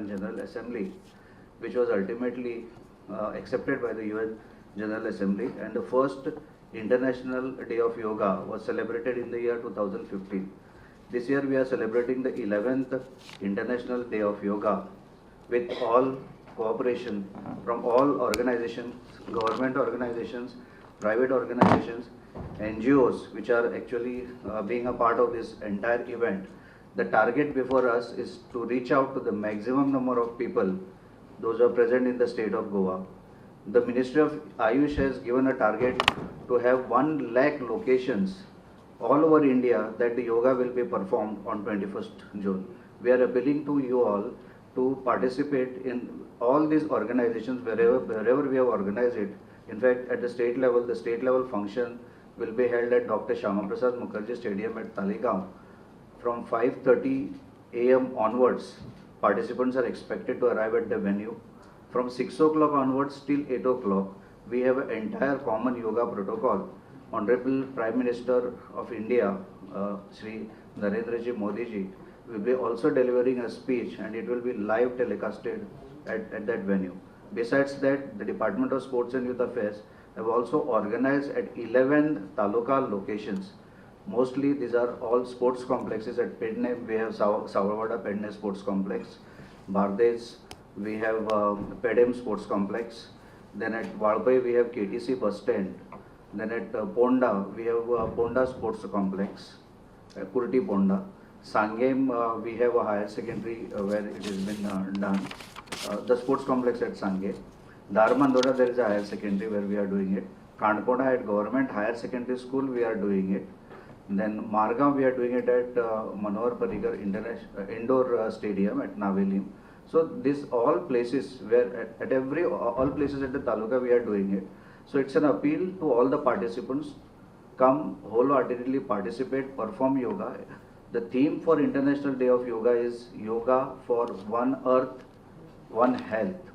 UN General Assembly, which was ultimately accepted by the UN General Assembly, and the first International Day of Yoga was celebrated in the year 2015. This year we are celebrating the 11th International Day of Yoga with all cooperation from all organizations, government organizations, private organizations, NGOs, which are actually being a part of this entire event. The target before us is to reach out to the maximum number of people, those who are present in the state of Goa. The Ministry of Ayush has given a target to have 1 lakh locations all over India that the yoga will be performed on 21st June. We are appealing to you all to participate in all these organizations wherever we have organized it. In fact, at the state level function will be held at Dr. Shyama Prasad Mukherjee Stadium at Taleigao. From 5:30 a.m. onwards, participants are expected to arrive at the venue. From 6 o'clock onwards till 8 o'clock, we have an entire common yoga protocol. Honorable Prime Minister of India, Shri Narendra Ji Modi Ji, will be also delivering a speech, and it will be live telecasted at that venue. Besides that, the Department of Sports and Youth Affairs have also organized at 11 taluka locations. Mostly these are all sports complexes. At Pedne, we have Savarwada Pedne Sports Complex. Bardez, we have Pedem Sports Complex. Then at Valpai, we have KTC Bus Stand. Then at Ponda, we have Ponda Sports Complex, Kurti Ponda. Sangem, we have a higher secondary where it has been done. The sports complex at Sangem. Dharmandora, there is a higher secondary where we are doing it. Kandkona at Government Higher Secondary School, we are doing it. Then Margam, we are doing it at Manohar Parrikar International Indoor Stadium at Navelim. So these all places where at every all places at the taluka we are doing it. So it's an appeal to all the participants, come wholeheartedly participate, perform yoga. The theme for International Day of Yoga is Yoga for One Earth, One Health.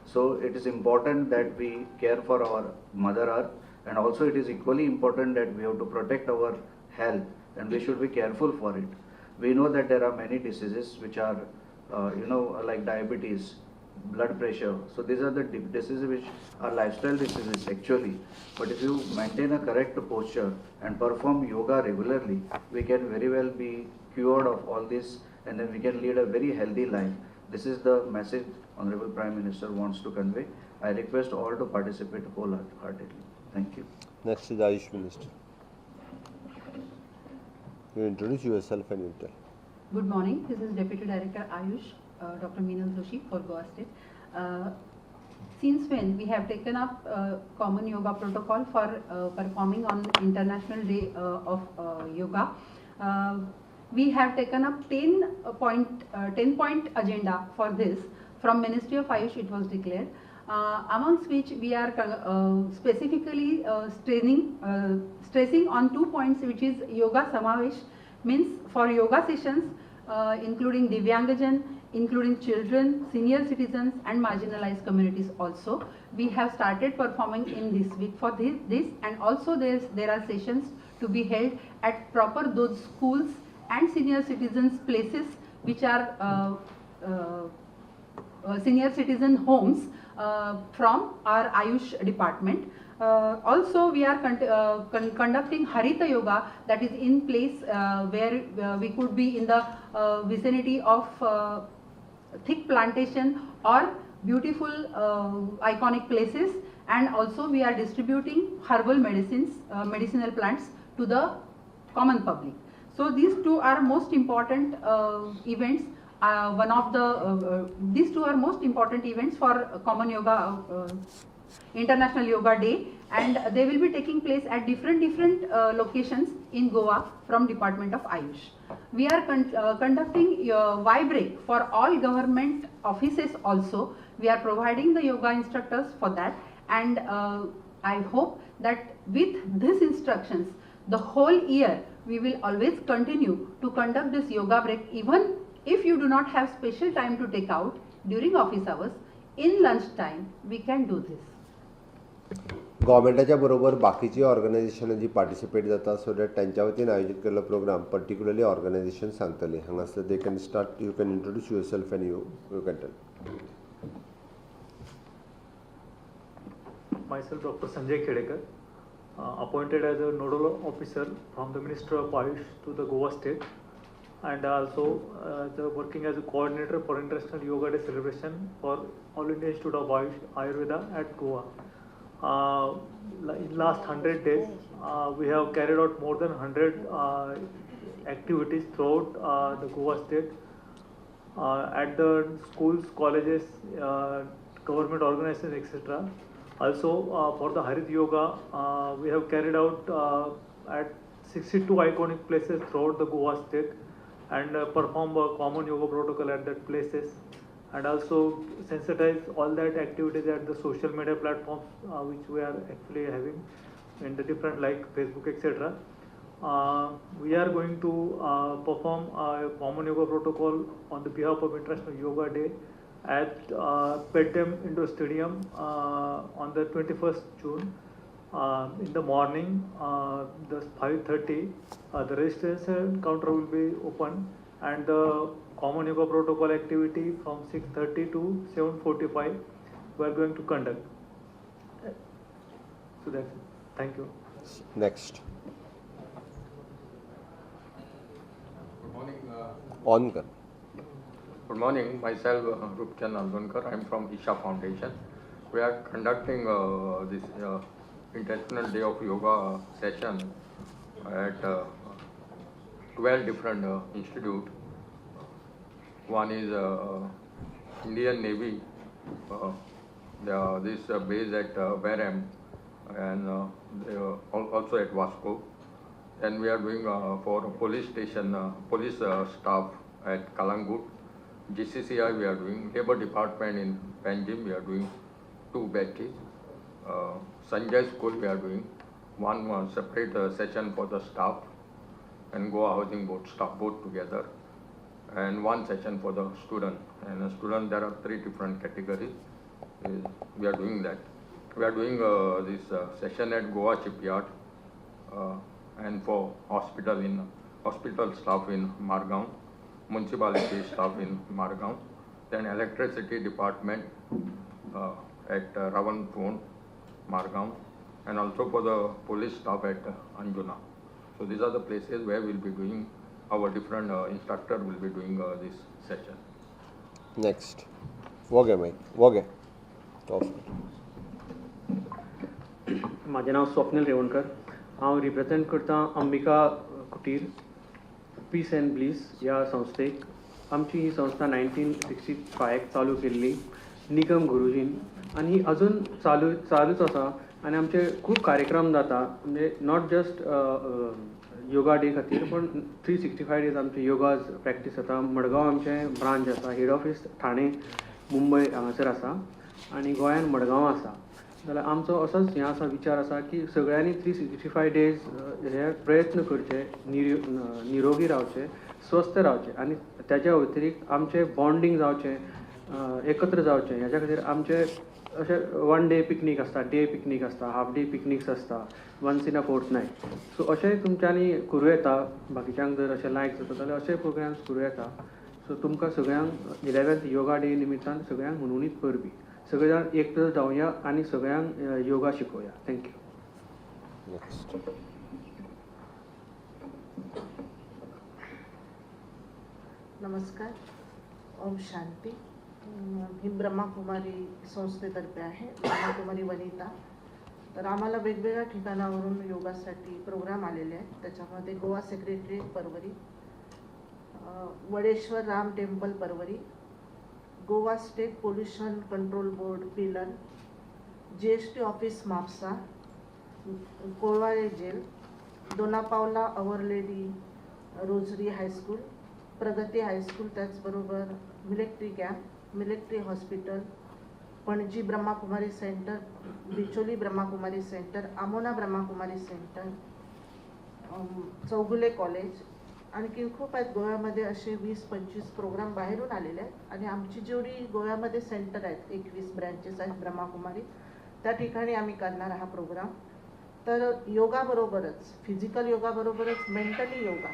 So it is important that we care for our Mother Earth, and also it is equally important that we have to protect our health and we should be careful for it. We know that there are many diseases which are, like diabetes, blood pressure. So these are the diseases which are lifestyle diseases actually. But if you maintain a correct posture and perform yoga regularly, we can very well be cured of all this, and then we can lead a very healthy life. This is the message Honorable Prime Minister wants to convey. I request all to participate wholeheartedly. Thank you. Next is Ayush Minister. You introduce yourself and you tell. Good morning. This is Deputy Director Ayush, Dr. Meenal Joshi for Goa State. Since when we have taken up common yoga protocol for performing on International Day of Yoga, we have taken up 10-point agenda for this. From Ministry of Ayush it was declared, amongst which we are specifically stressing on 2 points, which is Yoga Samavesh, means for yoga sessions including Divyangjan, including children, senior citizens and marginalized communities also. We have started performing in this week for this, and also there are sessions to be held at proper those schools and senior citizens places which are senior citizen homes from our Ayush department. Also we are conducting Harita Yoga, that is in place where we could be in the vicinity of thick plantation or beautiful iconic places, and also we are distributing herbal medicines, medicinal plants to the common public. So these two are most important events. These two are most important events for Common Yoga International Yoga Day, and they will be taking place at different locations in Goa from Department of Ayush. We are conducting a Y break for all government offices also. We are providing the yoga instructors for that, and I hope that with these instructions the whole year we will always continue to conduct this yoga break, even if you do not have special time to take out during office hours. In lunch time, we can do this. गव्हर्मेंटाच्या बरोबर बाकीची ऑर्गनायझेशनां जी participate जाता so that तांच्या वतीन आयोजीत केल्लो programme particularly organisation सांगतले. हांगासर they can start, you can introduce yourself and you can tell. Myself Dr. Sanjay Khedekar, appointed as a nodal officer from the Ministry of Ayush to the Goa state, and also working as a coordinator for International Yoga Day celebration for All India Institute of Ayush Ayurveda at Goa. In last 100 days, we have carried out more than 100 activities throughout the Goa state, at the schools, colleges, government organizations, etc. Also, for the Harit Yoga, we have carried out at 62 iconic places throughout the Goa state, and perform a common yoga protocol at that places, and also sensitize all that activities at the social media platforms which we are actually having in the different like Facebook, etc. We are going to perform a common yoga protocol on the behalf of International Yoga Day at Pettem Indoor Stadium on the 21st June in the morning, the 5:30, the registration counter will be open, and the common yoga protocol activity from 6:30 to 7:45 we are going to conduct. So that's it. Thank you. Next. Good morning. On. Good morning. Myself, Rupchand Alvankar. I am from Isha Foundation. We are conducting this International Day of Yoga session at 12 different institutes. One is Indian Navy, this base at Verem, and also at Vasco. Then we are doing for police station, police staff at Kalangut. GCCI we are doing, Labor Department in Panjim we are doing 2 batches. Sanjay School we are doing one separate session for the staff and Goa Housing Board staff both together, and one session for the student. And the student, there are 3 different categories. We are doing that. We are doing this session at Goa Shipyard and for hospital staff in Margao, municipality staff in Margao, then electricity department at Ravan Margao, and also for the police staff at Anjuna. So these are the places where we will be doing, our different instructor will be doing this session. Next. Okay, Mike. Okay. माझे नाव स्वप्नील रेवणकर. हांव represent करता Ambika Kutir peace and bliss ह्या संस्थेक. आमची ही संस्था 1965 चालू केल्ली निगम गुरुजीन, आनी ही अजून चालूच आसा. आनी आमचे खूब कार्यक्रम जाता, म्हणजे not just yoga day खातीर, पण 365 डेज आमचे योगाज प्रॅक्टीस जाता. मडगांव आमचें ब्रांच आसा, हेड ऑफीस ठाणे मुंबय हांगासर आसा आनी गोंयान मडगांव आसा. जाल्यार आमचो असोच हें आसा, विचार आसा की सगळ्यांनी 365 डेज हे प्रयत्न करचे, निरोगी रावचे, स्वस्थ रावचे, आनी ताच्या व्यतिरिक्त आमचें बॉन्डींग जावचें, एकत्र जावचें. ह्याच्या खातीर आमचे अशें वन डे पिकनीक आसता, डे पिकनीक आसता, हाफ डे पिकनिक्स आसता, once in a fortnight. So अशें तुमच्यांनी करूं येता. बाकीच्यांक जर अशें लायक जाता जाल्यार अशे प्रोग्राम्स करूं येता. सो तुमकां सगळ्यांक 11th yoga day निमित्तान सगळ्यांक हुनहुनीत परबीं. सगळे जाण एकत्र जावया आनी सगळ्यांक योगा शिकोवया. Thank you. Next. नमस्कार, ओम शांती. मी ब्रह्माकुमारी संस्थेतर्फे आहे, ब्रह्माकुमारी वनिता. तर आम्हाला वेगवेगळ्या ठिकाणावरून योगासाठी प्रोग्राम आलेले आहेत. त्याच्यामध्ये Goa secretariat Porvorim, Vadeshwar Ram temple Porvorim, Goa state pollution control board Pilerne, GST office Mapusa, Colvale jail, Dona Paula our lady rosary high school, Pragati high school, त्याचबरोबर military camp, military hospital, Panaji Brahmakumari centre, Bicholim Brahmakumari centre, Amona Brahmakumari centre, Chowgule college, आणखी खूप आहेत. गोव्यामध्ये असे 20-25 programme बाहेरून आलेले आहेत. आणि आमची जेवढी गोव्यामध्ये सेंटर आहेत, 21 ब्रँचेस आहेत ब्रह्माकुमारी, त्या ठिकाणी आम्ही करणार हा प्रोग्राम. तर योगाबरोबरच, फिजिकल योगाबरोबरच मेंटली योगा,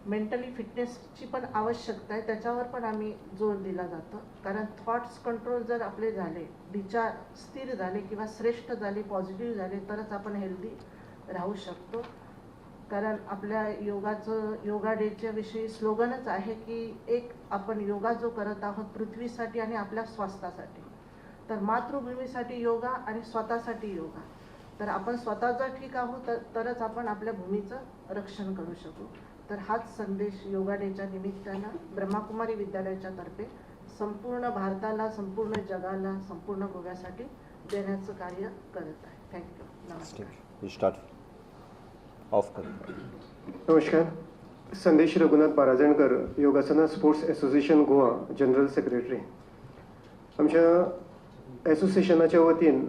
मेंटली फिटनेसची पण आवश्यकता आहे, त्याच्यावर पण आम्ही जोर दिला जातो. कारण थॉट्स कंट्रोल जर आपले झाले, विचार स्थिर झाले किंवा श्रेष्ठ झाले, पॉझिटिव्ह झाले तरच आपण हेल्दी राहू शकतो. कारण आपल्या योगाचं, योगा डेच्या विषयी स्लोगनच आहे की एक आपण योगा जो करत आहोत पृथ्वीसाठी आणि आपल्या स्वास्थ्यासाठी, तर मातृभूमीसाठी योगा आणि स्वतःसाठी योगा. तर आपण स्वतः जर ठीक आहोत तरच आपण आपल्या भूमीचं रक्षण करू शकू. तर हाच संदेश योगा डेच्या निमित्तानं ब्रह्माकुमारी विद्यालयाच्या तर्फे संपूर्ण भारताला, संपूर्ण जगाला, संपूर्ण गोव्यासाठी देण्याचं कार्य करत आहे. Thank you. नमस्कार. स्टार्ट ऑफ कर. नमस्कार. Sandesh Raghunath Barajankar, Yogasana sports association Goa, general secretary. आमच्या एसोसिएशनाच्या वतीन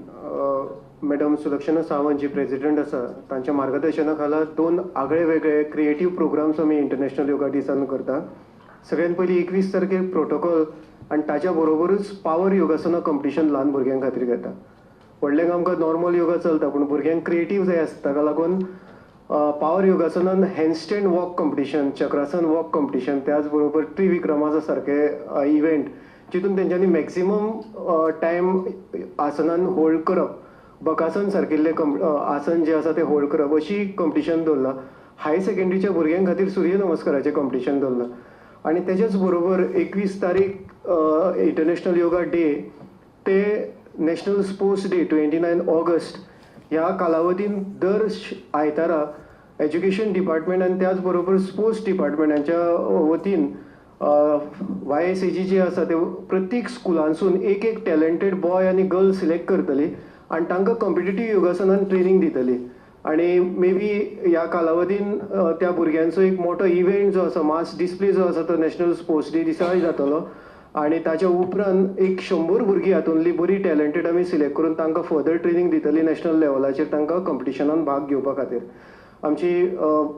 मॅडम सुलक्षणा सावंत जी प्रेजिडंट आसा तांच्या मार्गदर्शना खाला दोन आगळे वेगळे क्रिएटीव प्रोग्राम्स आमी इंटरनॅशनल योगा दिसान करता. सगळ्यात पयलीं 21 तारखेर प्रोटोकॉल आनी ताच्या बरोबरूच पावर योगासना कॉम्पिटिशन ल्हान भुरग्यां खातीर घेता. व्हडल्यांक आमकां नॉर्मल योगा चलता पूण भुरग्यांक क्रिएटीव जाय आसता, ताका लागून power योगासनान handstand walk competition, chakrasana walk competition, त्याच बरोबर त्रिविक्रमाचा सारखे इव्हेंट जितून तेंच्यांनी मॅक्सिमम टायम आसनान होल्ड करप, बकासन सारकिल्ले आसन जे आसा ते होल्ड करप अशी कॉम्पिटिशन दवरलां. हायर सेकंडरीच्या भुरग्यां खातीर सूर्य नमस्काराचें कॉम्पिटिशन दवरलां. आनी तेच्याच बरोबर 21 तारीख इंटरनॅशनल योगा डे ते नॅशनल स्पोर्ट्स डे 29 ऑगस्ट ह्या कालावधीन दर आयतारा एज्युकेशन डिपार्टमेंट आनी त्याच बरोबर स्पोर्ट्स डिपार्टमेंट हांच्या वतीन YSAG जे आसा ते प्रत्येक स्कुलांसून एक एक टॅलंटेड बॉय आनी गर्ल सिलेक्ट करतली आनी तांकां कॉम्पिटेटीव योगासनान ट्रेनींग दितली. आनी मे बी ह्या कालावधीन त्या भुरग्यांचो एक मोठो इव्हेंट जो आसा, मास डिस्प्ले जो आसा तो नॅशनल स्पोर्ट्स डे दिसाय जातलो. आनी ताच्या उपरांत एक 100 भुरगीं हातूंतली बरी टॅलंटेड आमी सिलेक्ट करून तांकां फर्दर ट्रेनींग दितली नॅशनल लेवलाचेर तांकां कॉम्पिटिशनान भाग घेवपा खातीर. आमची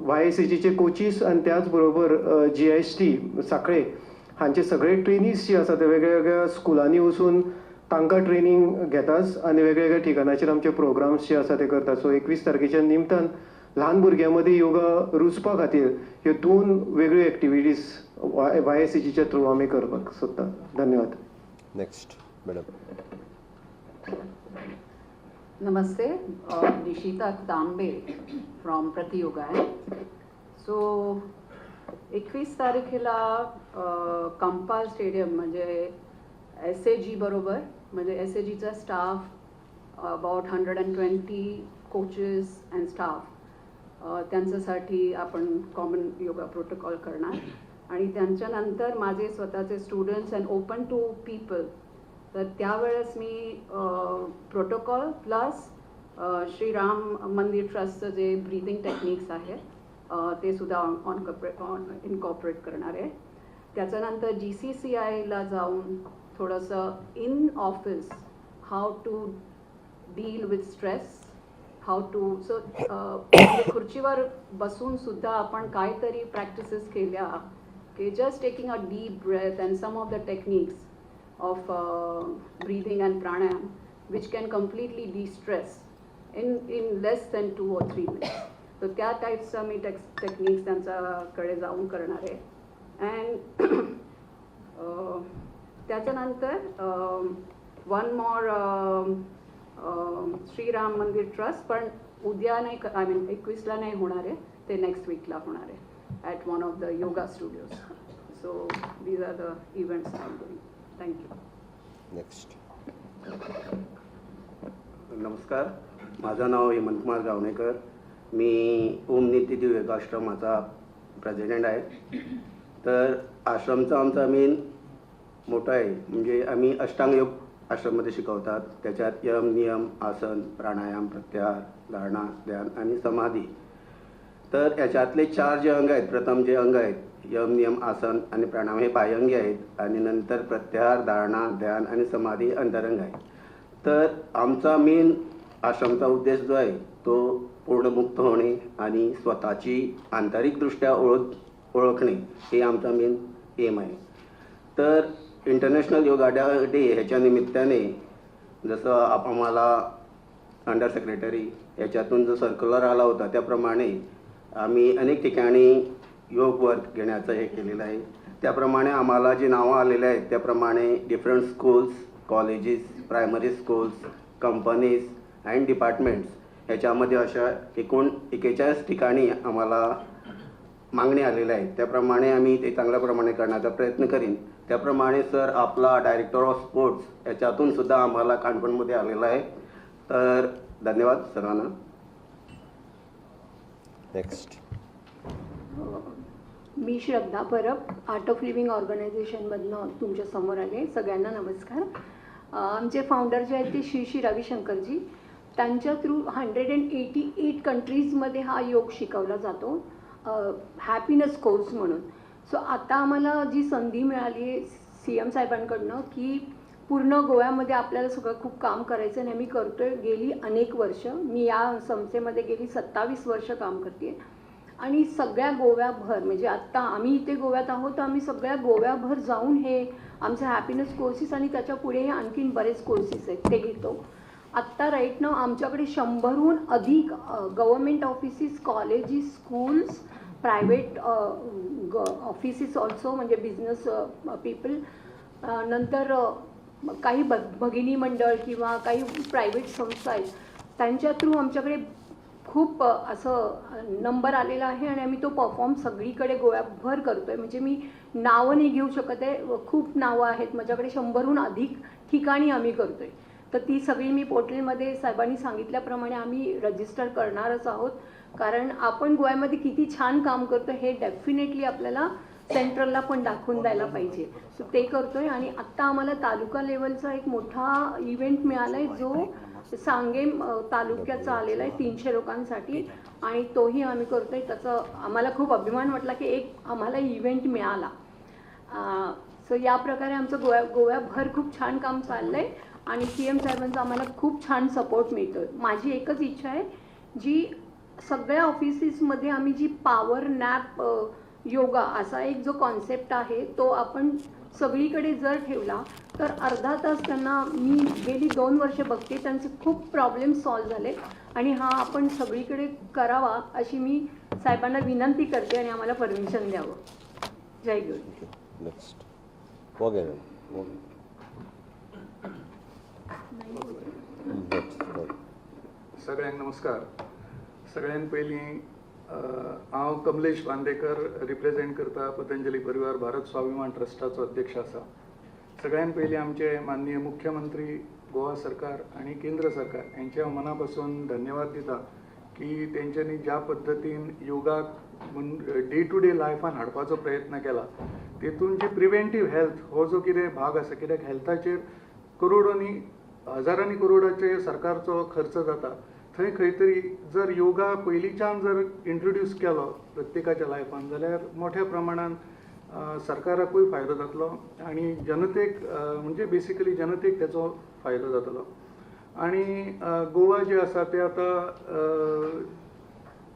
YSAGचे कोचीस आनी त्याच बरोबर GST Sanquelim हांचे सगळे ट्रेनीज जे आसा ते वेगळ्या वेगळ्या स्कुलांनी वचून तांकां ट्रेनींग घेताच आनी वेगळ्या वेगळ्या ठिकाणाचेर आमचे प्रोग्राम्स जे आसा ते करतात. सो 21 तारखेच्या निमतान ल्हान भुरग्यां मदीं योगा रुजपा खातीर ह्यो दोन वेगळ्यो एक्टिविटीज YSAGच्या थ्रू आमी करपाक सोदता. धन्यवाद. Next madam. नमस्ते, निशिता तांबे फ्रॉम प्रतियोगा. सो 21 तारखेला कंपाल स्टेडियम म्हणजे SAG बरोबर, म्हणजे SAGचा staff about 120 coaches and staff त्यांच्यासाठी आपण कॉमन योगा प्रोटोकॉल करणार. आणि त्यांच्यानंतर माझे स्वतःचे students and open to people, तर त्यावेळेस मी प्रोटोकॉल प्लस श्रीराम मंदिर ट्रस्टचं जे ब्रीदिंग टेक्निक्स आहे ते सुद्धा ऑन इनकॉपरेट करणार आहे. त्याच्यानंतर GCCIला जाऊन थोडंसं in office how to deal with stress, how to so खुर्चीवर बसून सुद्धा आपण काहीतरी प्रॅक्टिसेस केल्या की just taking a deep breath and some of the techniques of breathing and pranayama which can completely de-stress in less than 2 or 3 minutes. तर त्या टाईपचं मी टेक्निक्स त्यांच्याकडे जाऊन करणार आहे. अँड त्याच्यानंतर वन मोर श्रीराम मंदिर ट्रस्ट, पण उद्या नाही, I mean 21ला नाही होणार आहे, ते नेक्स्ट वीकला होणार आहे at one of the yoga studios. So these are the events I am doing. Thank you. Next. नमस्कार, माझं नाव हेमंतकुमार गावणेकर. मी ओम नित्यदेव योगाश्रमाचा प्रेसिडेंट आहे. तर आश्रमचा आमचा मेन मोठा आहे म्हणजे आम्ही अष्टांग योग आश्रममध्ये शिकवतात. त्याच्यात यम, नियम, आसन, प्राणायाम, प्रत्याहार, धारणा, ध्यान आणि समाधी. तर याच्यातले 4 जे अंग आहेत, प्रथम जे अंग आहेत यम, नियम, आसन आणि प्राणायाम हे बाह्यंगी आहेत आणि नंतर प्रत्याहार, धारणा, ध्यान आणि समाधी अंतरंग आहे. तर आमचा मेन आश्रमचा उद्देश जो आहे तो पूर्णमुक्त होणे आणि स्वतःची आंतरिकदृष्ट्या ओळखणे हे आमचा मेन एम आहे. तर इंटरनॅशनल योगा डे ह्याच्या निमित्ताने जसं आम्हाला अंडर सेक्रेटरी याच्यातून जो सर्क्युलर आला होता त्याप्रमाणे आम्ही अनेक ठिकाणी योग वर्ग घेण्याचं हे केलेलं आहे. त्याप्रमाणे आम्हाला जी नावं आलेली आहेत त्याप्रमाणे different schools, colleges, primary schools, companies and departments ह्याच्यामध्ये अशा एकूण 41 ठिकाणी आम्हाला मागणी आलेल्या आहे. त्याप्रमाणे आम्ही ते चांगल्या प्रमाणे करण्याचा प्रयत्न करीन. त्याप्रमाणे सर आपला डायरेक्टर ऑफ स्पोर्ट्स याच्यातून सुद्धा आम्हाला काणकोणमध्ये आलेला आहे. तर धन्यवाद सर्वांना. नेक्स्ट. मी श्रद्धा परब, आर्ट ऑफ लिव्हिंग ऑर्गनायझेशनमधनं तुमच्यासमोर आले. सगळ्यांना नमस्कार. आमचे फाउंडर जे आहेत ते श्री श्री रविशंकरजी, त्यांच्या थ्रू 188 कंट्रीजमध्ये हा योग शिकवला जातो हॅपीनेस कोर्स म्हणून. सो आता आम्हाला जी संधी मिळाली आहे CM साहेबांकडनं की पूर्ण गोव्यामध्ये आपल्याला सगळं खूप काम करायचं आणि आम्ही करतो आहे गेली अनेक वर्ष. मी या संस्थेमध्ये गेली 27 वर्ष काम करते आहे आणि सगळ्या गोव्याभर, म्हणजे आत्ता आम्ही इथे गोव्यात आहोत तर आम्ही सगळ्या गोव्याभर जाऊन हे आमचे हॅपीनेस कोर्सेस आणि त्याच्या पुढेही आणखीन बरेच कोर्सेस आहेत ते घेतो. आत्ता राईट now आमच्याकडे 100हून अधिक government offices, colleges, schools, private offices also, म्हणजे बिझनेस पीपल, नंतर काही भगिनी मंडळ किंवा काही प्रायव्हेट संस्था आहेत त्यांच्या थ्रू आमच्याकडे खूप असं नंबर आलेला आहे आणि आम्ही तो परफॉर्म सगळीकडे गोव्याभर करतो आहे. म्हणजे मी नावं नाही घेऊ शकत आहे, खूप नावं आहेत माझ्याकडे, 100हून अधिक ठिकाणी आम्ही करतो आहे. तर ती सगळी मी पोर्टलमध्ये साहेबांनी सांगितल्याप्रमाणे आम्ही रजिस्टर करणारच आहोत, कारण आपण गोव्यामध्ये किती छान काम करतो हे डेफिनेटली आपल्याला सेंट्रलला पण दाखवून द्यायला पाहिजे. सो ते करतो आहे. आणि आत्ता आम्हाला तालुका लेवलचा एक मोठा इव्हेंट मिळाला आहे जो सांगेम तालुक्याचा आलेला आहे 300 लोकांसाठी आणि तोही आम्ही करतो आहे. त्याचा आम्हाला खूप अभिमान वाटला की एक आम्हाला इव्हेंट मिळाला. सो या प्रकारे आमचं गोव्याभर खूप छान काम चाललं आहे आणि CM साहेबांचा आम्हाला खूप छान सपोर्ट मिळतो. माझी एकच इच्छा आहे, जी सगळ्या ऑफिसेसमध्ये आम्ही जी पॉवर नॅप योगा असा एक जो कॉन्सेप्ट आहे तो आपण सगळीकडे जर ठेवला तर अर्धा तास त्यांना, मी गेली 2 वर्ष बघते, त्यांचे खूप प्रॉब्लेम सॉल्व्ह झाले आणि हा आपण सगळीकडे करावा अशी मी साहेबांना विनंती करते आणि आम्हाला परमिशन द्यावं. जय गुरु. नेक्स्ट. ओके. सगळ्यांक नमस्कार. सगळ्यांत पयलीं हांव कमलेश बांदेकर रिप्रेझेंट करता पतंजली परिवार भारत स्वाभिमान ट्रस्टाचो अध्यक्ष आसा. सगळ्यांत पयलीं आमचे माननीय मुख्यमंत्री, गोवा सरकार आनी केंद्र सरकार हेंचे हांव मना पासून धन्यवाद दिता की तेंच्यांनी ज्या पद्दतीन योगाक डे टू डे लायफान हाडपाचो प्रयत्न केला तेतून जी प्रिवेंटीव हेल्थ हो जो कितें भाग आसा, कित्याक हेल्थाचेर करोडोंनी, हजारांनी करोडाचे सरकारचो खर्च जाता, थंय खंय तरी जर योगा पयलींच्यान जर इंट्रोड्यूस केलो प्रत्येकाच्या लायफान जाल्यार मोठ्या प्रमाणान सरकाराकूय फायदो जातलो आनी जनतेक, म्हणजे बेसिकली जनतेक तेचो फायदो जातलो. आनी गोवा जे आसा ते आतां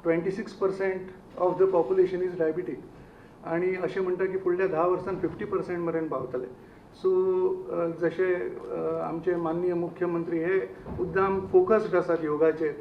26% of the population is diabetic आनी अशें म्हणटा की फुडल्या 10 वर्सांत 50% मेरेन पावतले. सो जशें आमचे माननीय मुख्यमंत्री हे मुद्दाम फोकस्ड आसात योगाचेर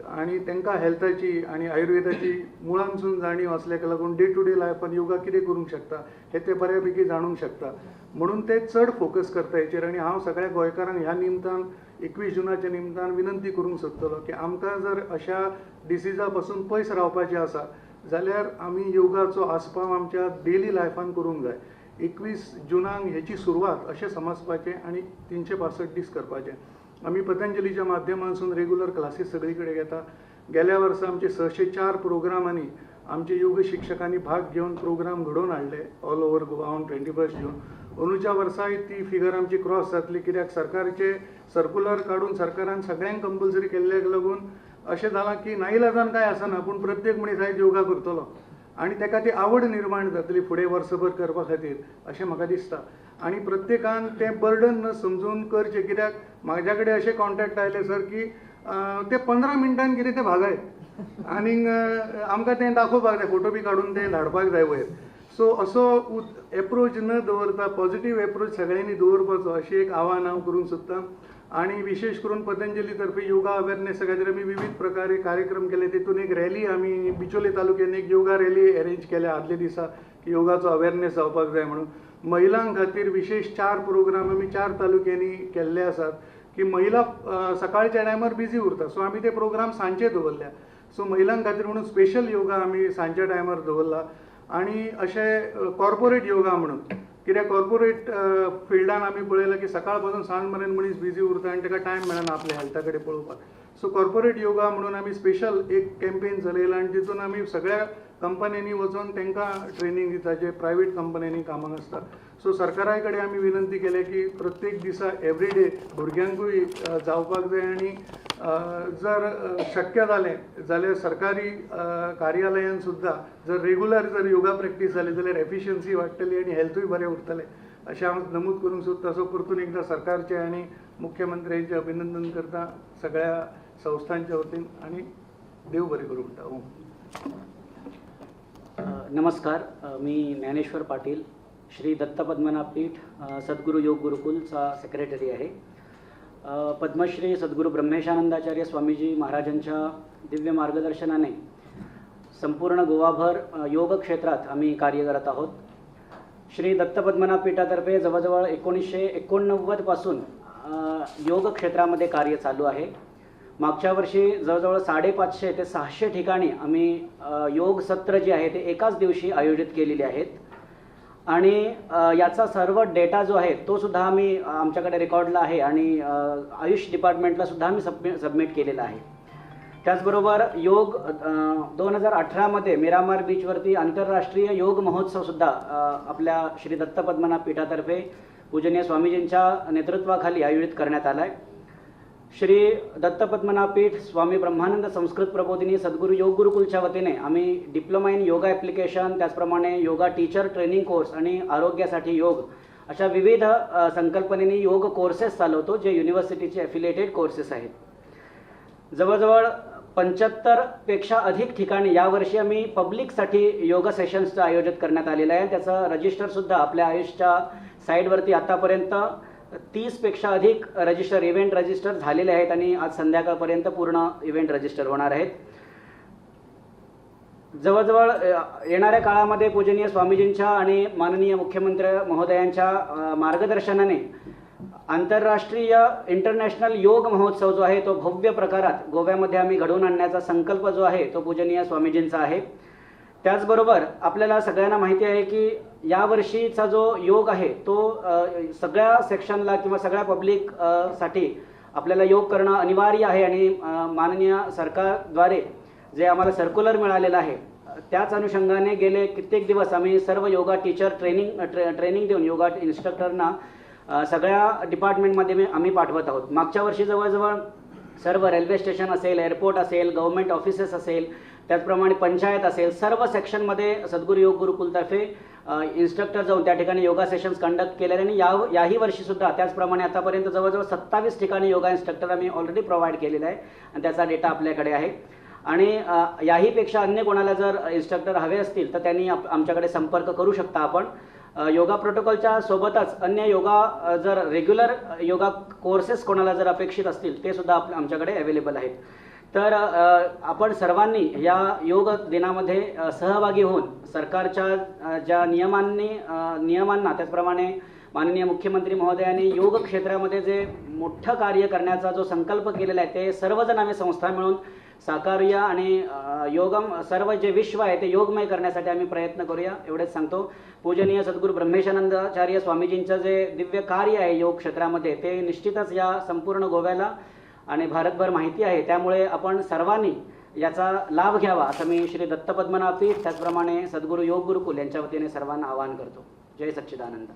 आनी तांकां हेल्थाची आनी आयुर्वेदाची मुळांसून जाणीव आसल्याक लागून डे टू डे लायफान योगा कितें करूंक शकता हे ते बऱ्या पैकी जाणूंक शकता, म्हणून ते चड फोकस करता हेचेर. आनी हांव सगळ्या गोंयकारांक ह्या निमतान 21 जुनाच्या निमतान विनंती करूंक सोदतलो की आमकां जर अशा डिसिजा पासून पयस रावपाचें आसा जाल्यार आमी योगाचो आस्पाव आमच्या डेली लायफान करूंक जाय. 21 जुनाक हेची सुरवात अशें समजपाचें आनी 365 दीस करपाचें. आमी पतंजलीच्या माध्यमांसून रेगुलर क्लासीस सगळी कडेन घेता. गेल्या वर्सा आमचे 604 प्रोग्रामांनी आमचे योग शिक्षकांनी भाग घेवन प्रोग्राम घडोवन हाडले all over Goa on 21 June. अंदूच्या वर्साय ती फिगर आमची क्रॉस जातली, कित्याक सरकारचे सर्कुलर काडून सरकारान सगळ्यांक कंपल्सरी केल्ल्याक लागून अशें जालां की नाईलाजान कांय आसना, पूण प्रत्येक मनीस आयज योगा करतलो आनी ताका ती आवड निर्माण जातली फुडें वर्सभर करपा खातीर अशें म्हाका दिसता. आनी प्रत्येकान तें बर्डन न समजून करचें, कित्याक म्हाज्या कडेन अशें कॉन्टेक्ट आयले सर की ते 15 मिनटान कितें तें भागयत आनीक आमकां तें दाखोवपाक जाय, फोटो बी काडून तें धाडपाक जाय वयर. सो असो एप्रोच न दवरता पॉझिटीव एप्रोच सगळ्यांनी दवरपाचो अशें एक आव्हान हांव करूंक सोदतां. आनी विशेश करून पतंजली तर्फे योगा अवेरनेसा खातीर आमी विविध प्रकारे कार्यक्रम केले. तितून एक रॅली आमी बिचोले तालुक्यान एक योगा रॅली अरेंज केल्या आदल्या दिसा की योगाचो अवेरनेस जावपाक जाय म्हणून. महिलां खातीर विशेश 4 प्रोग्राम आमी 4 तालुक्यांनी केल्ले आसात की महिला सकाळच्या टायमार बिजी उरता, सो आमी ते प्रोग्राम सांजचे दवरल्या. सो महिलां खातीर म्हणून स्पेशल योगा आमी सांजच्या टायमार दवरला. आनी अशें कॉर्पोरेट योगा म्हणून कित्याक कॉर्पोरेट फिल्डान आमी पळयलां की सकाळ पासून सांज मेरेन मनीस बिजी उरता आनी ताका टायम मेळना आपल्या हेल्था कडेन पळोवपाक. सो कॉर्पोरेट योगा म्हणून आमी स्पेशल एक कॅम्पेन चलयला आनी तितून आमी सगळ्या कंपन्यांनी वचून तांकां ट्रेनींग दिता जे प्रायवेट कंपन्यांनी कामाक आसता. सो सरकारा कडेन आमी विनंती केल्या की प्रत्येक दिसा एवरी डे भुरग्यांकूय जावपाक जाय आनी जर शक्य जालें जाल्यार सरकारी कार्यालयान सुद्दां जर रेगुलर जर योगा प्रॅक्टीस जाली जाल्यार एफिशियन्सी वाडटली आनी हेल्थूय बरें उरतलें अशें हांव नमूद करूंक सोदता. सो परतून एकदां सरकारचें आनी मुख्यमंत्र्यांचें अभिनंदन करता सगळ्या संस्थांच्या वतीन आनी देव बरें करूं म्हणटा. ओम. नमस्कार, मी ज्ञानेश्वर पाटील, श्री दत्त पद्मनाभ पीठ सद्गुरू योग गुरुकुलचा सेक्रेटरी आहे. पद्मश्री सद्गुरू ब्रह्मेशानंदाचार्य स्वामीजी महाराजांच्या दिव्य मार्गदर्शनाने संपूर्ण गोवाभर योग क्षेत्रात आम्ही कार्य करत आहोत. श्री दत्त पद्मनाभ पीठातर्फे जवळजवळ 1989 पासून योग क्षेत्रामध्ये कार्य चालू आहे. मागच्या वर्षी जवळजवळ 550 ते 600 ठिकाणी आम्ही योग सत्र जे आहे ते एकाच दिवशी आयोजित केलेले आहेत आणि याचा सर्व डेटा जो आहे तो सुद्धा आम्ही आमच्याकडे रेकॉर्डला आहे आणि आयुष डिपार्टमेंटला सुद्धा आम्ही सबमिट केलेला आहे. त्याचबरोबर योग 2018मध्ये मिरामार बीचवरती आंतरराष्ट्रीय योग महोत्सवसुद्धा आपल्या श्री दत्त पद्मनाभ पीठातर्फे पूजनीय स्वामीजींच्या नेतृत्वाखाली आयोजित करण्यात आला आहे. श्री दत्त पद्मनाभ पीठ स्वामी ब्रह्मानंद संस्कृत प्रबोधिनी सद्गुरू योग गुरुकुलच्या वतीने आम्ही डिप्लोमा इन योगा ॲप्लिकेशन, त्याचप्रमाणे योगा टीचर ट्रेनिंग कोर्स आणि आरोग्यासाठी योग अशा विविध संकल्पनेने योग कोर्सेस चालवतो जे युनिव्हर्सिटीचे ॲफिलिएटेड कोर्सेस आहेत. जवळजवळ 75 पेक्षा अधिक ठिकाणी यावर्षी आम्ही पब्लिकसाठी योगा सेशन्सचं आयोजित करण्यात आलेलं आहे. त्याचं रजिस्टरसुद्धा आपल्या आयुषच्या साईडवरती आतापर्यंत 30 पेक्षा अधिक रजिस्टर इव्हेंट रजिस्टर झालेले आहेत आणि आज संध्याकाळपर्यंत पूर्ण इव्हेंट रजिस्टर होणार आहेत. जवळजवळ येणाऱ्या काळामध्ये पूजनीय स्वामीजींच्या आणि माननीय मुख्यमंत्री महोदयांच्या मार्गदर्शनाने आंतरराष्ट्रीय इंटरनॅशनल योग महोत्सव जो आहे तो भव्य प्रकारात गोव्यामध्ये आम्ही घडवून आणण्याचा संकल्प जो आहे तो पूजनीय स्वामीजींचा आहे. त्याचबरोबर आपल्याला सगळ्यांना माहिती आहे की यावर्षीचा जो योग आहे तो सगळ्या सेक्शनला किंवा सगळ्या पब्लिक साठी आपल्याला योग करणं अनिवार्य आहे आणि माननीय सरकारद्वारे जे आम्हाला सर्क्युलर मिळालेलं आहे त्याच अनुषंगाने गेले कित्येक दिवस आम्ही सर्व योगा टीचर ट्रेनिंग देऊन योगा इन्स्ट्रक्टरना सगळ्या डिपार्टमेंटमध्ये आम्ही पाठवत आहोत. मागच्या वर्षी जवळजवळ सर्व रेल्वे स्टेशन असेल, एअरपोर्ट असेल, गव्हर्मेंट ऑफिसेस असेल, त्याचप्रमाणे पंचायत असेल, सर्व सेक्शनमध्ये सद्गुरू योग गुरुकुलतर्फे इन्स्ट्रक्टर जाऊन त्या ठिकाणी योगा सेशन्स कंडक्ट केलेले आणि याही वर्षीसुद्धा त्याचप्रमाणे आतापर्यंत जवळजवळ 27 ठिकाणी योगा इन्स्ट्रक्टर आम्ही ऑलरेडी प्रोव्हाइड केलेला आहे आणि त्याचा डेटा आपल्याकडे आहे. आणि याहीपेक्षा अन्य कोणाला जर इन्स्ट्रक्टर हवे असतील तर त्यांनी आमच्याकडे संपर्क करू शकता. आपण योगा प्रोटोकॉलच्या सोबतच अन्य योगा जर रेग्युलर योगा कोर्सेस कोणाला जर अपेक्षित असतील ते सुद्धा आमच्याकडे अवेलेबल आहेत. तर आपण सर्वांनी या योग दिनामध्ये सहभागी होऊन सरकारच्या ज्या नियमांना त्याचप्रमाणे माननीय मुख्यमंत्री महोदयांनी योग क्षेत्रामध्ये जे मोठं कार्य करण्याचा जो संकल्प केलेला आहे ते सर्वजण आम्ही संस्था मिळून साकारूया आणि योगम सर्व जे विश्व आहे ते योगमय करण्यासाठी आम्ही प्रयत्न करूया एवढेच सांगतो. पूजनीय सद्गुरू ब्रह्मेशानंदाचार्य स्वामीजींचं जे दिव्य कार्य आहे योग क्षेत्रामध्ये ते निश्चितच या संपूर्ण गोव्याला आणि भारतभर माहिती आहे, त्यामुळे आपण सर्वांनी याचा लाभ घ्यावा असं मी श्री दत्त पद्मनाभ पीठ त्याचप्रमाणे सद्गुरू योग गुरुकुल यांच्या वतीने सर्वांना आवाहन करतो. जय सच्चिदानंद.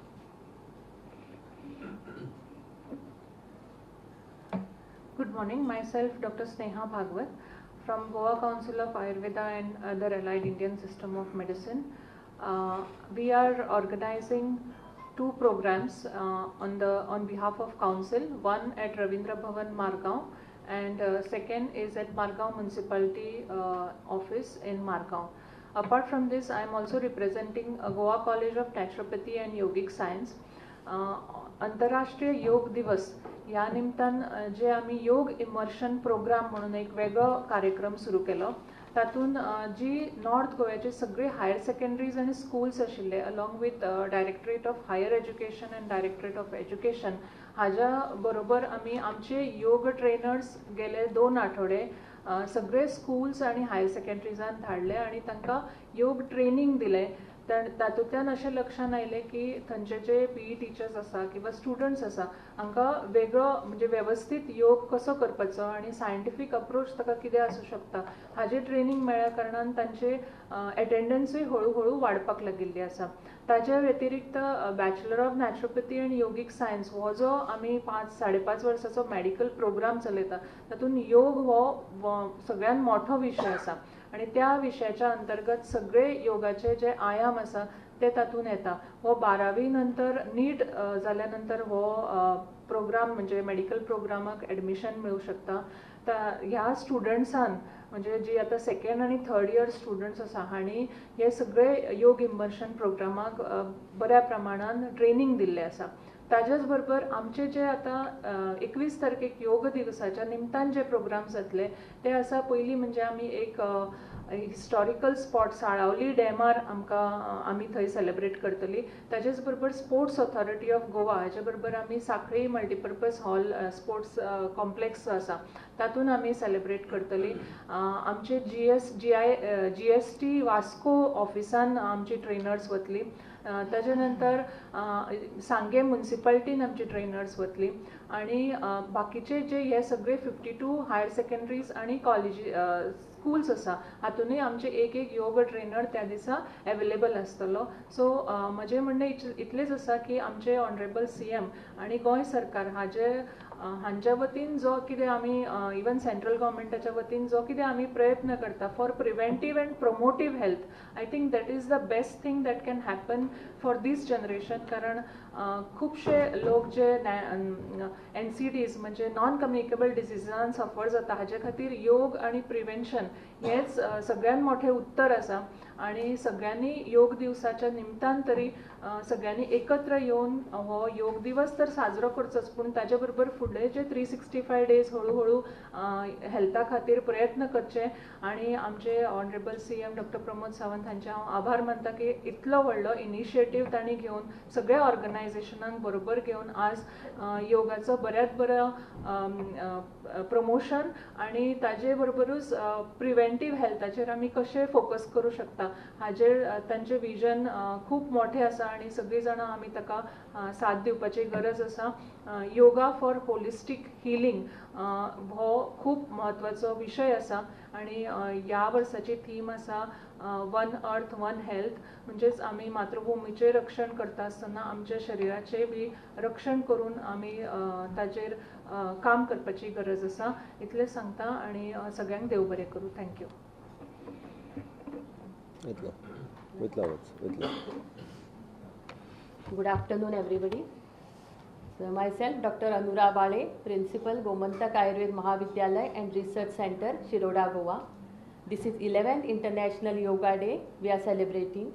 Good morning. Myself, Dr. Sneha Bhagwat from Goa Council of Ayurveda and other allied Indian system of medicine. We are organizing two programs on behalf of council, one at Ravindra Bhavan Margao and second is at Margao Municipality office in Margao. Apart from this, I am also representing Goa College of Naturopathy and Yogic Science. आंतरराष्ट्रीय योग दिवस ह्या निमतान जे आमी योग immersion programme म्हणून एक वेगळो कार्यक्रम सुरू केलो. तातूंत जी नॉर्थ गोव्याचे सगळे हायर सेकंडरीज आनी स्कूल्स आशिल्ले along with directorate of higher education and directorate of education हाज्या बरोबर आमी आमचे योग ट्रेनर्स गेले 2 आठवडे सगळे स्कूल्स आनी हायर सेकंडरीजान धाडले आनी तांकां योग ट्रेनींग दिलें. तातूंतल्यान अशें लक्षान आयलें की थंयचे जे पीई टिचर्स आसा किंवा स्टुडंट्स आसा हांकां वेगळो म्हणजे वेवस्थीत योग कसो करपाचो आनी सायंटिफीक अप्रोच ताका कितें आसूं शकता हाजें ट्रेनींग मेळ्ळ्या कारणान तांचे एटेंडन्सूय हळू हळू वाडपाक लागिल्ली आसा. ताज्या व्यतिरिक्त bachelor of naturopathy and yogic science हो जो आमी 5 साडे 5 वर्साचो मॅडिकल प्रोग्राम चलयता तातूंत योग हो सगळ्यात मोठो विशय आसा आनी त्या विशयाच्या अंतर्गत सगळे योगाचे जे आयाम आसा ते तातूंत येता. हो 12वी नंतर नीट जाल्या नंतर हो प्रोग्राम म्हणजे मेडिकल प्रोग्रामाक एडमिशन मेळूं शकता. ह्या स्टुडंट्सान म्हणजे जी आतां सेकेंड आनी थर्ड इयर स्टुडंट्स आसा हांणी हे सगळे योग इमर्शन प्रोग्रामाक बऱ्या प्रमाणान ट्रेनींग दिल्लें आसा. ताजेच बरोबर आमचे जे आतां 21 तारखेक योग दिवसाच्या निमतान जे प्रोग्राम जातले ते आसा. पयलीं म्हणजे आमी एक हिस्टॉरिकल स्पॉट साळावली डॅमार आमकां आमी थंय सेलेब्रेट करतली. ताजेच बरोबर स्पोर्ट्स ऑथॉरिटी ऑफ गोवा हाजे बरोबर आमी Sanquelim multipurpose hall sports complex जो आसा तातूंत आमी सेलेब्रेट करतली. आमचे GST Vasco ऑफिसान आमची ट्रेनर्स वतली. ताजे नंतर सांगे मुन्सिपालिटीन आमची ट्रेनर्स वतली आनी बाकीचे जे हे सगळे 52 हायर सेकंडरीज आनी कॉलेजी स्कूल्स आसा हातूनय आमचे एक एक योग ट्रेनर त्या दिसा एवेलेबल आसतलो. सो म्हजें म्हणणें इतलेंच आसा की आमचे ऑनरेबल CM आनी गोंय सरकार हाजे हांच्या वतीन जो कितें आमी इवन सेंट्रल गव्हर्मेंटाच्या वतीन जो कितें आमी प्रयत्न करता for preventive and promotive health, I think that is the best thing that can happen for this generation. कारण खुबशे लोक जे NCDs म्हणजे नॉन कम्युनिकेबल डिसिजान सफर जाता हाजे खातीर योग आनी प्रिवेन्शन हेंच सगळ्यात मोठें उत्तर आसा आनी सगळ्यांनी योग दिवसाच्या निमतान तरी सगळ्यांनी एकत्र येवन हो योग दिवस तर साजरो करचोच, पूण ताजे बरोबर फुडले जे 365 डेज हळूहळू हेल्था खातीर प्रयत्न करचे. आनी आमचे honourable CM doctor Pramod Sawant हांचे हांव आभार मानता की इतलो व्हडलो इनिशिएटीव तांणी घेवन सगळ्या ऑर्गनायझेशनांक बरोबर घेवन आज योगाचो बऱ्यांत बरो प्रमोशन आनी ताजे बरोबरूच प्रिवेंटीव हेल्थाचेर आमी कशें फोकस करूं शकता हाजेर तांचें विजन खूब मोठें आसा आनी सगळीं जाणां आमी ताका साथ दिवपाची गरज आसा. योगा फॉर होलिस्टीक हिलींग हो खूब म्हत्वाचो विशय आसा आनी ह्या वर्साची थीम आसा वन अर्थ वन हेल्थ, म्हणजेच आमी मातृभुमीचें रक्षण करता आसतना आमच्या शरिराचें बी रक्षण करून आमी ताजेर काम करपाची गरज आसा. इतलें सांगता आनी सगळ्यांक देव बरें करूं. Thank you. Good afternoon everybody. So myself Dr. Anura Bale, Principal, Gomantak Ayurved Mahavidyalaya and Research Center, Shiroda, Goa. This is 11th International Yoga Day we are celebrating.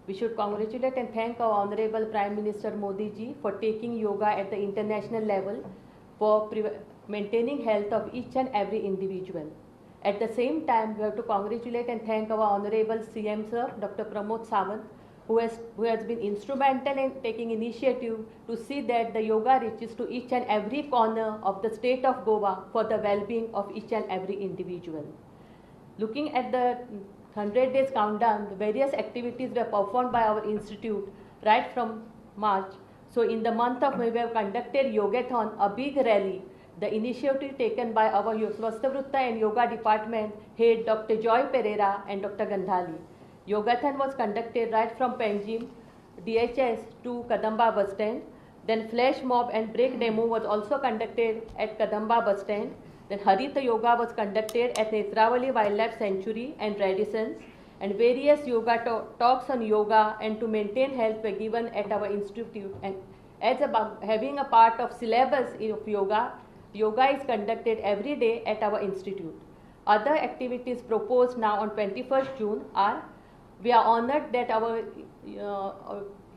We should congratulate and thank our Honorable Prime Minister Modi ji for taking yoga at the international level for maintaining health of each and every individual. At the same time, we have to congratulate and thank our Honorable CM sir, Dr. Pramod Sawant, who has been instrumental in taking initiative to see that the yoga reaches to each and every corner of the state of Goa for the well-being of each and every individual. Looking at the 100 days countdown, the various activities were performed by our institute right from March. So in the month of May, we have conducted Yogathon, a big rally. The initiative taken by our Swasthavrutta and Yoga Department head Dr. Joy Pereira and Dr. Gandhali. Yogathon was conducted right from Panjim, DHS to Kadamba bus stand. Then flash mob and break demo was also conducted at Kadamba bus stand. Then Harita Yoga was conducted at Netravali Wildlife Sanctuary and Radisson's. And various yoga talks on yoga and to maintain health were given at our institute. And as having a part of syllabus of yoga, yoga is conducted every day at our institute. Other activities proposed now on 21st June are, we are honored that our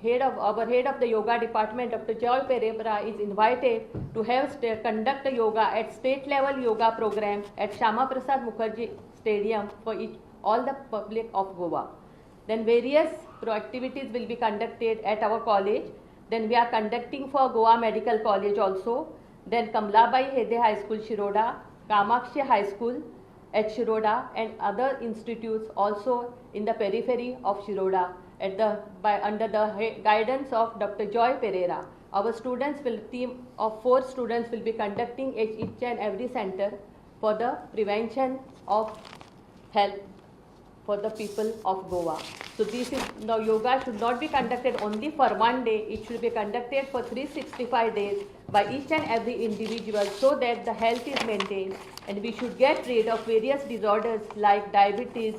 head of our head of the yoga department, Dr. Joy Pereira, is invited to have conduct a yoga at state level yoga program at Shyama Prasad Mukherjee Stadium for all the public of Goa. Then various activities will be conducted at our college. Then we are conducting for Goa Medical College also. Then Kamlabai Hede High School, Shiroda, Kamakshi High School at Shiroda, and other institutes also in the periphery of Shiroda under the guidance of Dr. Joy Pereira. Our students will, team of 4 students will be conducting at each and every center for the prevention of health for the people of Goa. So this is, now yoga should not be conducted only for one day, it should be conducted for 365 days by each and every individual so that the health is maintained and we should get rid of various disorders like diabetes,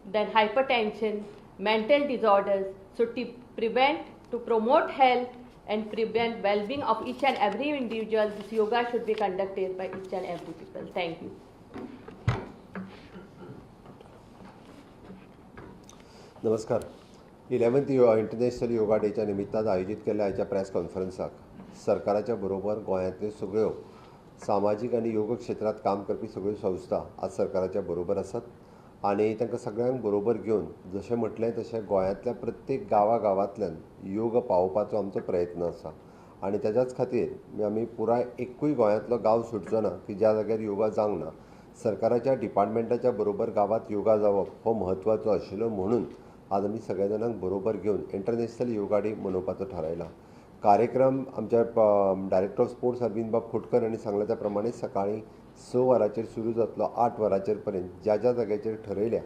then hypertension, mental disorders. So to prevent, to promote health and prevent well-being of each and every individual, this yoga should be conducted by each and every people. Thank you. नमस्कार. 11th international yoga डेच्या निमित्तान आयोजीत केल्ल्या आयच्या press कॉन्फरन्साक सरकाराच्या बरोबर गोंयांतल्यो सगळ्यो सामाजीक आनी योग क्षेत्रांत काम करपी सगळ्यो संस्था आज सरकाराच्या बरोबर आसात आनी तांकां सगळ्यांक बरोबर घेवन जशें म्हटलें तशें गोंयांतल्या प्रत्येक गांवा गांवांतल्यान योग पावोवपाचो आमचो प्रयत्न आसा आनी ताच्याच खातीर आमी पुराय एकूय गोंयांतलो गांव सुटचो ना की ज्या जाग्यार योगा जावंक ना. सरकाराच्या डिपार्टमेंटाच्या बरोबर गांवांत योगा जावप हो म्हत्वाचो आशिल्लो म्हणून आज आमी सगळ्या जाणांक बरोबर घेवन इंटरनॅशनल योगा डे मनोवपाचो थारायला. कार्यक्रम आमच्या डायरेक्टर ऑफ स्पोर्ट्स अरविंद बाब खोटकर हांणी सांगला त्या प्रमाणे सकाळीं 6 वरांचेर सुरू जातलो, 8 वरांचेर पर्यंत ज्या ज्या जाग्याचेर ठरयल्या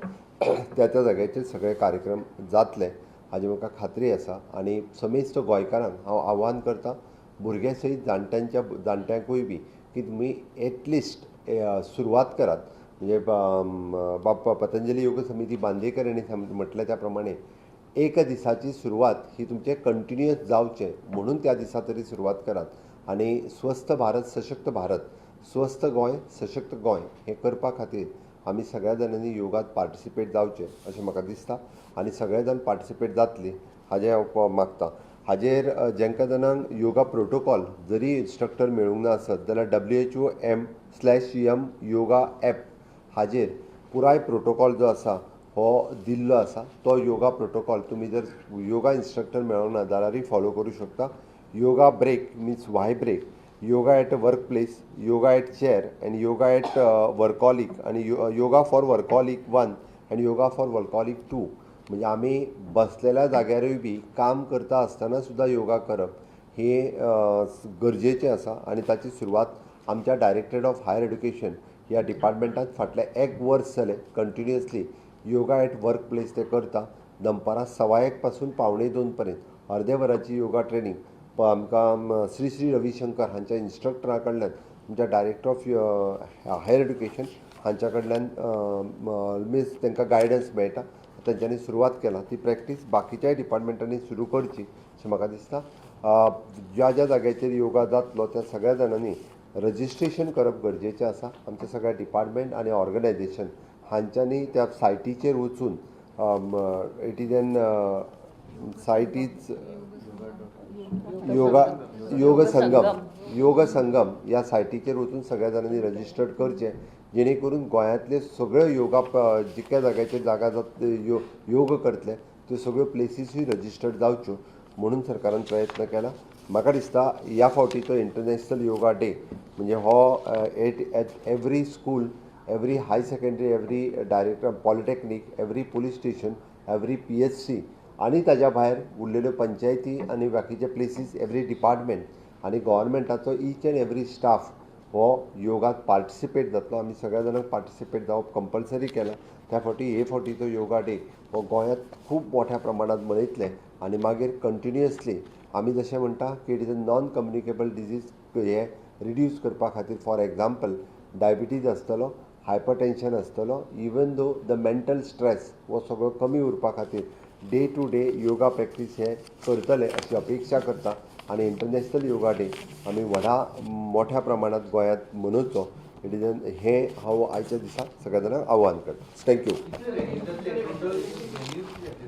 त्या त्या जाग्याचेर सगळे कार्यक्रम जातले हाजी म्हाका खात्री आसा. आनी समेस्त गोंयकारांक हांव आव्हान करता, भुरग्यां सयत जाणट्यांकूय बी की तुमी एटलिस्ट सुरवात करात. म्हणजे बाप्पा पतंजली योग समिती बांदेकर हांणी म्हटलें त्या प्रमाणे एका दिसाची सुरवात ही तुमचें कंटिन्युअस जावचें म्हणून त्या दिसा तरी सुरवात करात. आनी स्वस्थ भारत सशक्त भारत, स्वस्थ गोंय सशक्त गोंय हें करपा खातीर आमी सगळ्या जाणांनी योगात पार्टिसिपेट जावचें अशें म्हाका दिसता आनी सगळे जाण पार्टिसिपेट जातली हाजें हांव मागता. हाजेर जांकां जाणांक योगा प्रोटोकॉल जरी इन्स्ट्रक्टर मेळूंक ना आसत जाल्यार WHO.m/m yoga app हाजेर पुराय प्रोटोकॉल जो आसा हो दिल्लो आसा. तो योगा प्रोटोकॉल तुमी जर योगा इन्स्ट्रक्टर मेळोंक ना जाल्यारूय फॉलो करूं शकता. Yoga break means why break, yoga at work place, yoga at chair and yoga at workaholic आनी yoga for workaholic 1 and yoga for workaholic 2. म्हणजे आमी बसलेल्या जाग्यारूय बी काम करता आसतना सुद्दां योगा करप हें गरजेचें आसा आनी ताची सुरवात आमच्या डायरेक्टरेट ऑफ हायर एड्युकेशन ह्या डिपार्टमेंटात फाटलें 1 वर्स जालें continuously yoga at work place ते करता. दनपारां 1:15 पासून 1:45 पर्यंत अर्दे वराची योगा ट्रेनींग आमकां श्री श्री रविशंकर हांच्या इन्स्ट्रक्टरा कडल्यान, आमच्या डायरेक्टर ऑफ हायर एड्युकेशन हांच्या कडल्यान मिन्स तांकां गायडन्स मेळटा. तांच्यांनी सुरवात केला ती प्रॅक्टीस बाकीच्याय डिपार्टमेंटांनी सुरू करची अशें म्हाका दिसता. ज्या ज्या जाग्याचेर योगा जातलो त्या सगळ्या जाणांनी रजिस्ट्रेशन करप गरजेचें आसा. आमच्या सगळ्या डिपार्टमेंट आनी ऑर्गनायजेशन हांच्यांनी त्या सायटीचेर वचून it is an site is yoga Yoga Sangam, Yoga Sangam ह्या सायटीचेर वचून सगळ्या जाणांनी रजिस्टर्ड करचें जेणे करून गोंयांतले सगळे योगा जितक्या जाग्याचेर जागा जात योग करतले त्यो सगळ्यो प्लेसीसूय रजिस्टर्ड जावच्यो म्हणून सरकारान प्रयत्न केला. म्हाका दिसता ह्या फावटीचो इंटरनॅशनल योगा डे म्हणजे हो at every school, every high secondary, every director polytechnic, every police station, every PHC आनी ताज्या भायर उरलेल्यो पंचायती आनी बाकीचे प्लेसीस, एवरी डिपार्टमेंट आनी गव्हर्मेंटाचो ईच एंड एवरी स्टाफ हो योगात पार्टिसिपेट जातलो. आमी सगळ्या जाणांक पार्टिसिपेट जावप कंपल्सरी केलां. त्या फावटी हे फावटीचो योगा डे हो गोंयांत खूब मोठ्या प्रमाणांत मनयतले आनी मागीर कंटिन्युअसली आमी जशें म्हणटा की it is a non communicable disease हे रिड्यूस करपा खातीर फॉर एग्जाम्पल डायबिटीज आसतलो, हायपरटेन्शन आसतलो, even though the mental stress हो सगळो कमी उरपा खातीर day to day yoga practice हे करतले अशी अपेक्षा करता. आनी इंटरनॅशनल योगा डे आमी व्हडा मोठ्या प्रमाणांत गोंयांत मनोवचो it is हें हांव आयच्या दिसा सगळ्या जाणांक आव्हान करता. Thank you.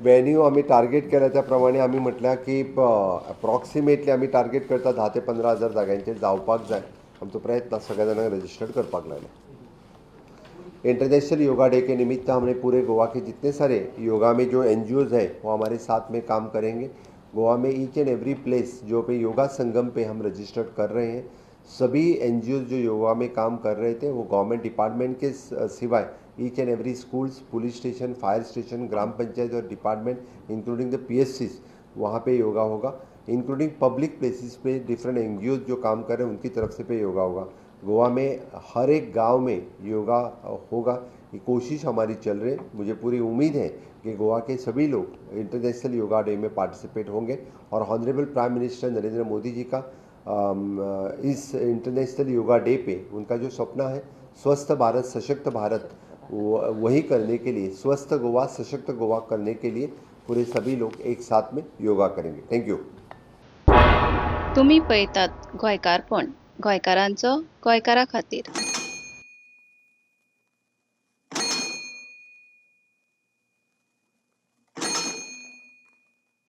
वेन्यू आमी टार्गेट केल्या त्या प्रमाणे आमी म्हटल्यार की अप्रॉक्सिमेटली आमी टार्गेट करता 10 ते 15 हजार जाग्यांचेर जावपाक जाय. आमचो प्रयत्न, सगळ्या जाणांक रजिस्टर्ड करपाक लायला. इंटरनेशनल योगा डे के निमित्त हमने पूरे गोवा के जितने सारे योगा में जो एन हैं, वो हमारे साथ में काम करेंगे. गोवा में ईच एंड एवरी प्लेस जो पे योगा संगम पे हम रजिस्टर्ड कर रहे हैं, सभी एन जो योगा में काम कर रहे थे, वो गवर्नमेंट डिपार्टमेंट के सिवाय each and every schools, police station, fire station, ग्राम पंचायत और डिपार्टमेंट, इंक्लूडिंग the P, वहाँ पे योगा होगा. इंक्लूडिंग पब्लिक प्लेसेस पे डिफरेंट एन जो काम कर रहे हैं, उनकी तरफ से पे योगा होगा. गोवा में हर एक गांव में योगा होगा, ये कोशिश हमारी चल रही है. मुझे पूरी उम्मीद है कि गोवा के सभी लोग इंटरनेशनल योगा डे में पार्टिसिपेट होंगे और honourable prime minister Narendra Modi ji का इस इंटरनेशनल योगा डे पे उनका जो सपना है, स्वस्थ भारत सशक्त भारत, वही करने के लिए, स्वस्थ गोवा सशक्त गोवा करने के लिए पूरे सभी लोग एक साथ में योगा करेंगे. Thank you. तुम्ही पळयतात गोंयकारपण, गोंयकारांचो गोंयकारा खातीर.